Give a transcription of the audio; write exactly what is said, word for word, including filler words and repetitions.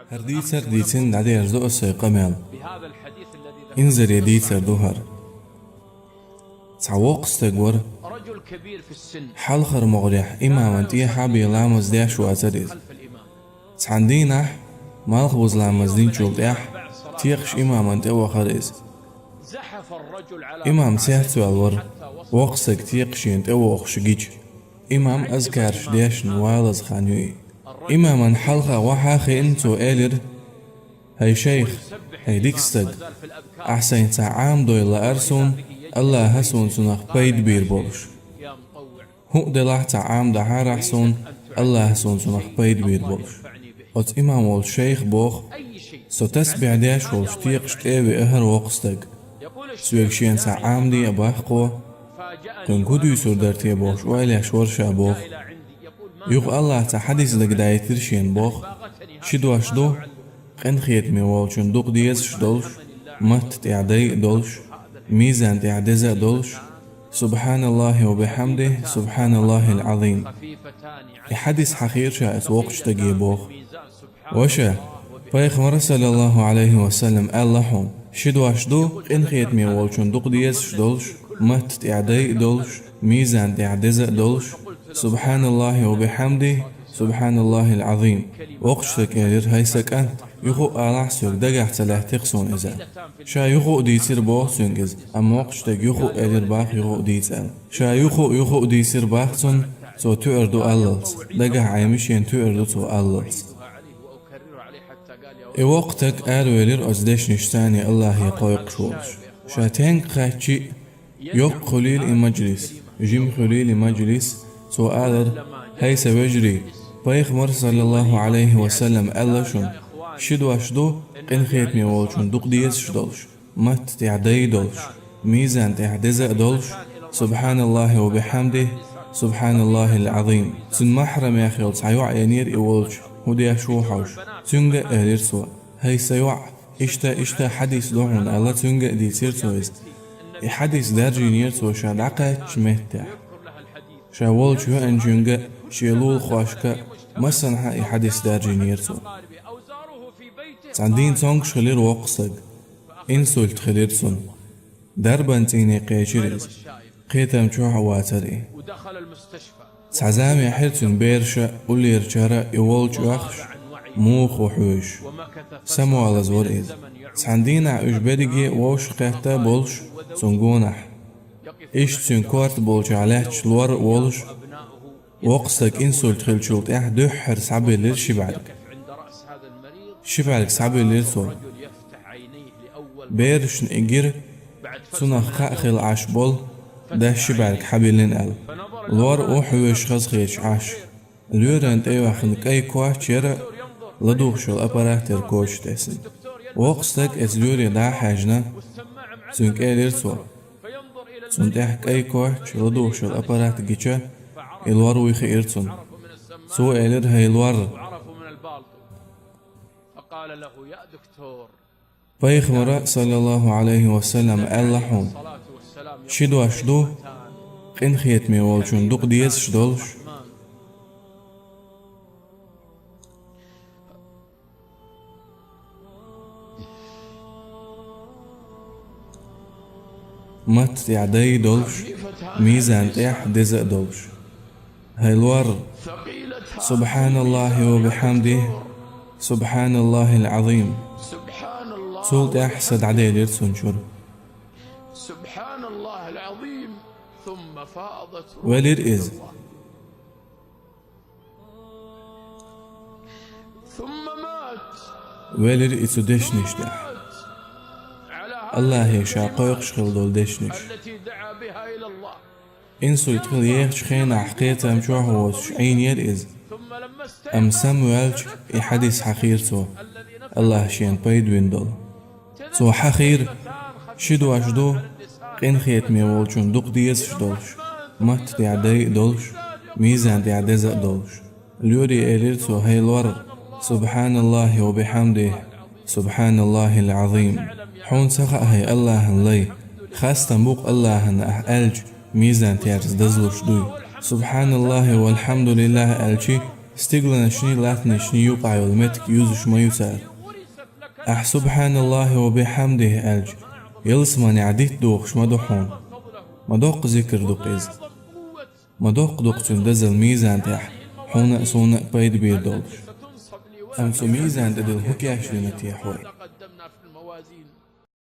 ХӀара дийцар дийцина дӀадерзадо аса сай къамел. Инзаре дийцар ду хӀара. Цхьа воккха стаг вара. Хьалхара могӀарехь имаман тӀехьа бе ламаз деш вацара иза. Цхьан дийнахь, малхбуза ламаз динчул тӀехьа, текхаш имаман тӀе вахара иза. Имам цецваьлла вара, воккха стаг текхаш шена тӀе вохуш гича. Имам азкараш дешна валаза хан ю и. Имаман хьалха вахьа хиъна, цо элира: «ХӀай шайх, хӀай дика стаг, ахь сайна цхьа Ӏамадой лаара суна, АллахӀа суна цунах пайда бийр болуш. ХӀуъ делахь цхьа Ӏамадахьара ахь суна, АллахӀа суна цунах пайда бийр болуш». Оцу имам волчу шайха боху: «Со тасбихь деш волуш текхаш тӀе а веа хӀара воккха стаг. Соьга шена цхьа Ӏамаде а боху кхо. Кхуьнга хӀун дуьйцур дара те бохуш ойла еш вара ша боху. Юха АллахӀа цхьа хьадис дагадайтира шена боху. Ши дош ду, къинхетаме волчун дукха дезаш долуш, матта тӀехь дай а долуш, мизан тӀехь деза а долуш: „СубхьаналлахӀи ва бихьамдихӀ, субхьаналлахӀил Ӏазим“». И хьадис хьахийра ша оцу воккхачу стаге боху. Ваша, Пайхамара, саллаллахӀу Ӏалайхи ва саллам, аьлла хьуна: «Ши дош ду, къинхетаме волчун дукха дезаш долуш, матта тӀехь дай а долуш, мизан тӀехь деза а долуш: „СубхьаналлахӀи ва бихьамдихӀ, субхьаналлахӀил Ӏазим“». Воккхачу стага элира: «ХӀай сан кӀант, юха а алахь, соьга дагахь ца лаьттира суна иза». Ша юха а дийцира боху цуьнга иза, амма воккхачу стага юха а элира боху юха а дийца аьлла. Ша юха а, юха а дийцира боху цунна, цо туьар ду аллалц, дагахь Ӏемина шена туьар ду цо аллалц. И воккха стаг аравелира оцу дешнашца АллахӀе кхойкхуш волуш. Ша стенга кхаьччи а, йоккха хуьлийла и мажлис, жима хуьлийла и мажлис, цо алара: «ХӀай сан вежарий, Пайхамара, саллаллахӀу Ӏалайхи ва саллам, аьлла шуна: ши дош ду, къинхетаме волчун дукха дезаш долуш, матта тӀехь дай а долуш, мизан тӀехь деза а долуш: „СубхьаналлахӀи ва бихьамдихӀ, субхьаналлахӀил Ӏазим“». Цуьнан махьрамех йолу цхьа йоӀ енера и волчу, хӀун деш ву хьовсуш. Цуьнга а элира цо: «ХӀай сан йоӀ, иштта, иштта хьадис ду хьуна», аьлла, цуьнга а дийцира цо иза. И хьадис даржийнера цо ша дӀакхаьчначу меттехь. Ша волчу веанчуьнга а, шен лулахошка а, массанхьа а и хьадис даржийнера цо. Цхьана дийнахь цомгуш хилира воккха стаг. Инсульт хилира цунна. Дарбан цӀийне кхечира иза. Кхетам чохь а вацара и. Цхьа зама яьхьира цуьнан бераша а, уллерачара а и волчу оьхуш, муха ву хьоьжуш. Самавалаза вара иза. Цхьана дийнахь уьш берриге а вовшахкхетта а болуш цунна гонахь. Иштта цуьнан корта болчохь лаьтташ лор а волуш, воккха стаг инсульт хиллачул тӀаьхьа дуьххьара схьабиллира ши бӀаьрг. Ши бӀаьрг схьабиллира цо. Берашна и гира, цунах кхаъ хилла Ӏаш болу, дас ши бӀаьрг схьабиллина аьлла. Лор а ву хьоьжуш хазахеташ Ӏаш. Лоьрана тӀейоьхна кӀай коч яра, ладугӀуш йолу аппарат яра коча тӀе тесна. Воккха стаг оцу лоьре дӀа а хьаьжна, цуьнга элира цо. Цунна тӀехь кӀай коч, ладугӀуш йолу аппарат гича, и лор вуй хиира цунна. Цо элира: «ХӀай лор!» Пайхамара, саллаллахӀу Ӏалайхи ва саллам, аьлла хьуна: «Ши дош ду, къинхетаме волчун дукха дезаш долуш, матта тӀехь дай а долуш, мизан тӀехь деза а долуш. ХӀай лор! СубхьаналлахӀи ва бихьамдихӀ, субхьаналлахӀил Ӏазим». Цул тӀаьхьа са дӀаделира цунна чуьра. Велира иза. Велира и цу дешнаш тӀехь. АллахӀе ша кхойкхуш хилла долу дешнаш. Инсульт хилла ехачу хенахь кхетам чохь а воцуш Ӏийнера иза. Амма самаваьлча, и хьадис хьахийра цо, АллахӀа шена пайда бина долу. Цо хьахийра: «Ши дош ду, къинхетаме волчун дукха дезаш долуш, матта тӀехь дай а долуш, мизан тӀехь деза а долуш». Лоьре элира цо: «ХӀай лор! СубхьаналлахӀи ва бихьамдихӀ, субхьаналлахӀил Ӏазим! Хьуна ца хаьа, хӀай АллахӀан лай, хастам бу-кх АллахӀана ахь аьлча, мизан терца дазлуш дуй. СубхьаналлахӀи валхьамдулиллахӀ аьлчи, Стигланашний, латтанашний юкъахь йолу меттиг юзуш ма ю цара. Ахь «Субханаллахи ва бихьамдихи» аьлча, ялсаманехь дитт дохуш ма ду хьуна. Ма доккха зикр ду-кх иза. Ма доккха ду-кх цуьнан дазалла мизан тӀехь, хьуна а, суна а пайда бийр долуш. Амма цу мизан тӀе дилла хӀун кечдина те хьо?